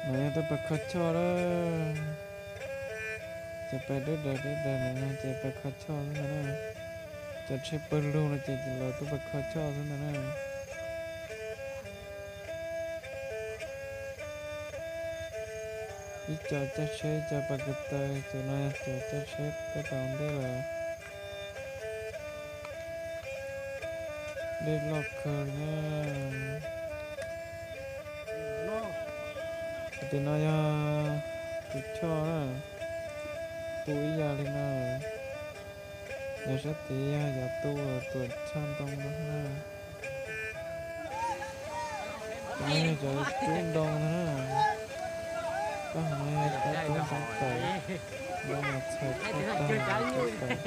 Tuaj pais kho choj lawm. Ces pais deb daws deb daws ntawm no ces pais kho choj xwb ntag na. Cov tsheb pawg lug no ces los tuaj pais kho choj xwb ntag na. Ib co caij tsheb, ib co pais ko taw, cov no yog cov caij tsheb tuaj pais ua ntej lawm. Dej loj kawg li na. Tim no yog tus choj na, tu ib yam li no. Yog sab tid yog yav tu tuam tshaj ntoo no na. Cov no yog cov cub ntoo no na. Koj hov no yog cov cub ntoo tawm, ntoo los txhaws tshaj tag cub tawm.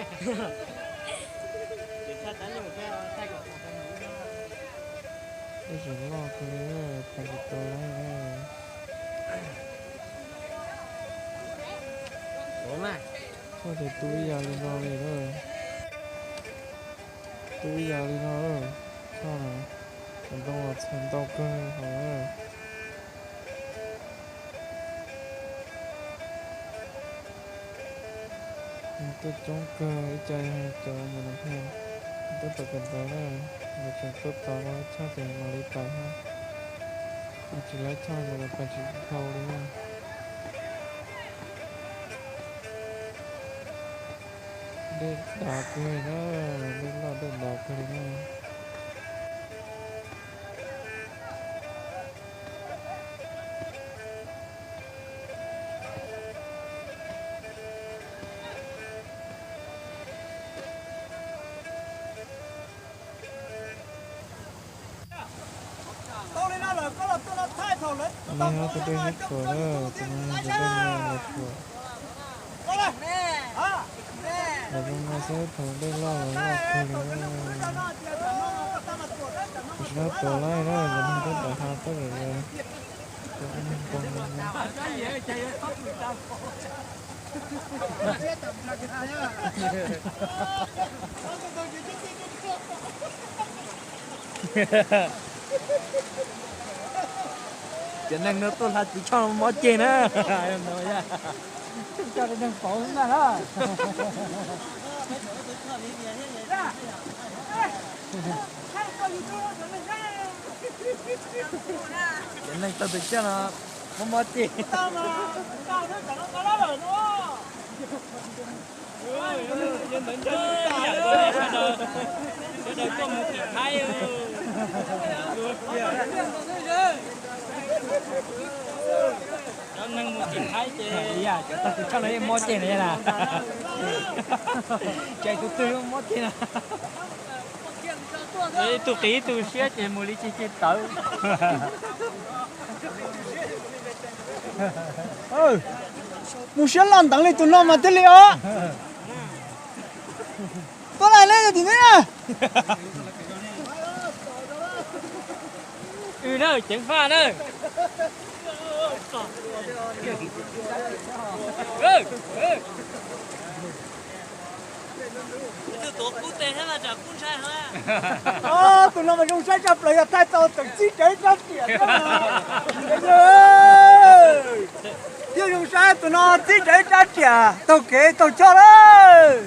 Tej zaum loj kawg li, pais tsis tau lawm. Choj ces tu ib yam li no li lawm. Tu ib yam li no lawm. Choj no, cov ntoo los txhaws ntau kawg hov na. Tuaj coob kawg, ib co yog cov mus nws pheej tuaj pais kawm ntawv na, nkawd tseem tuaj tos no ib choj ces mam li pais na. Tsis laib choj nkawd los pais tsis dhau li na. Dej dav kawg li na, dej loj dej dav kawg li na. Nws yog tus dej hib kuam na, tus no yog tus dej me los kuam. Los zoo no xwb, thaum dej loj los loj kawg li. Tam sim no tuav laij na, cov neeg tuaj nram hav tuaj lawm, cov neeg npoo no. Cov neeg no tuaj hla tus choj mob ceg na. Coj neeg pauv ntag na. Cov neeg taug tus choj no mob mob ceg. Sawv daws tuaj mus tim Thaib. Cov neeg mus tim Thaib ces cov taug tus choj no yeej mob ceg na na. Ces tus twg mob ceg na. Ib tug qis ib tug siab ces mus li ceg ceg tawv. Mus siab loj nteev li tus no mas thiaj li os. Tuaj laij leb tim no na. Wb na ceev faj na. Tus no mas zoo saib tshaj plaws, yog thaij tau tseem txib rawv ib rab riam thiab. Thiab zoo saib tus no txib rawv ib rab riam taug kev taug choj lawm.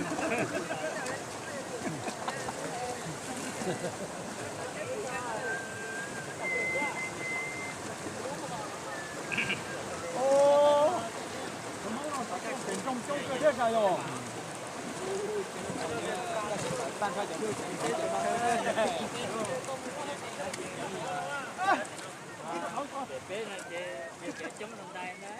Peb no ces coob rau ntais na.